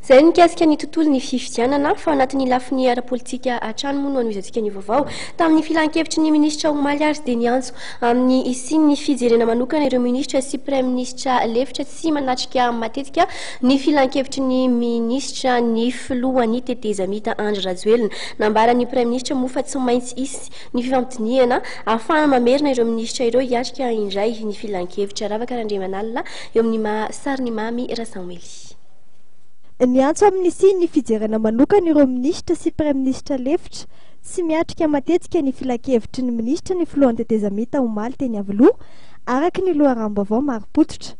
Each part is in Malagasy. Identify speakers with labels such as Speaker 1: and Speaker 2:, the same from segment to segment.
Speaker 1: Izay no mikasika ny tontolon'ny fifidianana, fa ao anatin'ny lafiny ara-politika hatrany moa no hanohizantsika ny vaovao. Tamin'ny filan-kevitry ny minisitra omaly ary dia niantso amin'ny hisian'ny fijerena manokana ireo minisitra sy praiminisitra lefitra tsy manatrika matetika ny filan-kevitry ny minisitra ny filohan'ny tetezamita Andry Rajoelina. Nambaran'ny praiminisitra moa fa tsy maintsy hisy ny fifampidinihana ahafahana mamerina ireo minisitra ireo hiatrika indray ny filan-kevitra. Ravaka Randriamanalina eo amin'ny maha sarin'i Mamy Rasamoely.
Speaker 2: Niantso amin'ny hisian'ny fijerena manokana ireo minisitra sy praiminisitra lefitra tsy miatrika matetika ny filankevitry ny minisitra ny filohan'ny tetezamita omaly teny Iavoloha, araka ny loharanom-baovao marim-pototra.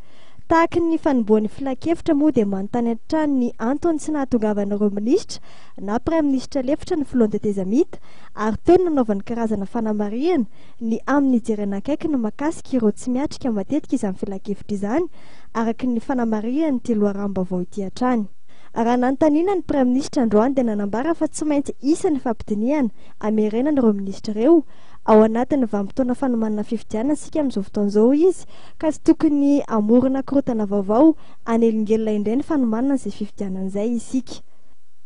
Speaker 2: Tahaky ny fanombohan'ny filankevitra moa dia manontany hatrany ny antony tsy nahatongavan'ireo minisitra na praiminisitra lefitra ny filohan'ny tetezamita ary teo no nanaovany karazana fanamarihana ny amin'ny hijerena akaiky ny makasika ireo tsy miatrika matetika izany filankevitra izany araka ny fanamarihan'ity loharanom-baovao ity hatrany. Raha nanontaniana ny Praiminisitra androany dia nanambara fa tsy maintsy hisy ny fampidinihana hamerenana ireo minisitra ireo. Ao anatin'ny vanim-potoana fanomanana fifidianana isika amin'izao fotoana izao, hoy izy, ka tsy tokony hamorona korontana vaovao hanelingelina indray ny fanomanana izay fifidianana izay isika.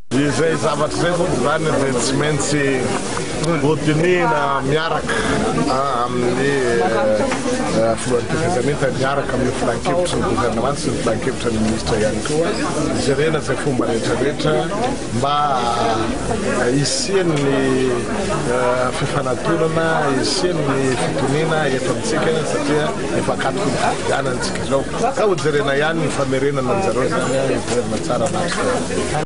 Speaker 3: Izay zavatra izay moa izany dia tsy maintsy hodinihina miaraka amin'ny filohan'ny tetezamita, miaraka amin'ny filankevitry ny governemanta sy ny filankevitra ny minisitra ihany koa, jerena izay fomba rehetra rehetra mba hisian'ny fifanatonana, hisian'ny fitoniana eto amintsika satria efa akatoky ny fifidianana isika izao. Ka hojerena ihany ny famerenana anjareo izany hiverina tsara anatrika.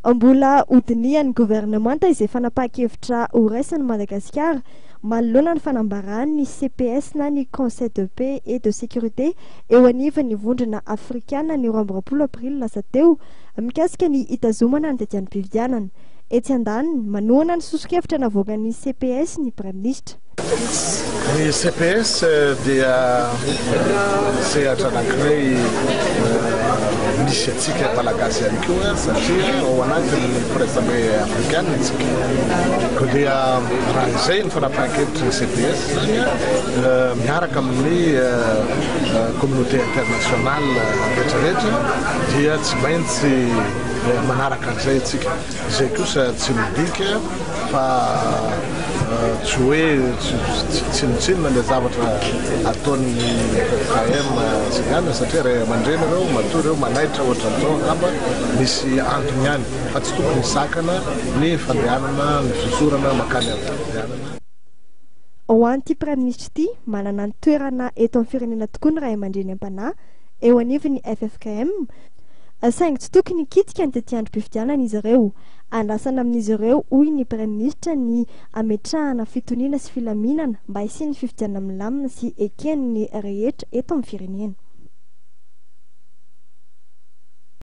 Speaker 2: Mbola hodinihan'ny governemanta izay fanapahan-kevitra horaisin'i Madagasikara manoloana ny fanambaran'ny CPS na ny Conseil de paix et de sécurité eo anivon'ny Vondrona Afrikana ny 22 aprily lasa teo mikasika ny hitazomana ny tetiandrom-pifidianana. Etsy andaniny, manohana ny soso-kevitra navoakan'ny CPS ny Praiminisitra.
Speaker 3: Ny CPS dia sehatra anankiray misy antsika Malagasy ihany koa satria ao anatin'ny firaisambe afrikana isika. Koa dia raha izay ny fanapahan-kevitry ny CPS izany miaraka amin'ny communauté internationale rehetrarehetra dia tsy maintsy manaraka an'izay isika. Izay kosa tsy midika fa tsy hoe tsinontsinona ilay zavatra ataon'ny ffkm sy ny anona satria ray aman-dreny ireo, matoa ireo manaitra ohatran'izao angamba misy antony ihany fa tsy tokony hisakana ny fandehanana, ny fizorana mankany amin'ny fifidianana.
Speaker 2: Ho an'ity Praiminisitra ity, manana ny toerana eto amin'ny firenena tokoa ny ray aman-dreny am-panahy eo anivon'ny ffkm, saingy tsy tokony hikitika ny tetiandrom-pifidianana izy ireo. Andrasana amin'izy ireo, hoy ny Praiminisitra, ny hametrahana fitoniana sy filaminana mba hisian'ny fifidianana milamina sy eken'ny rehetra eto amin'ny firenena.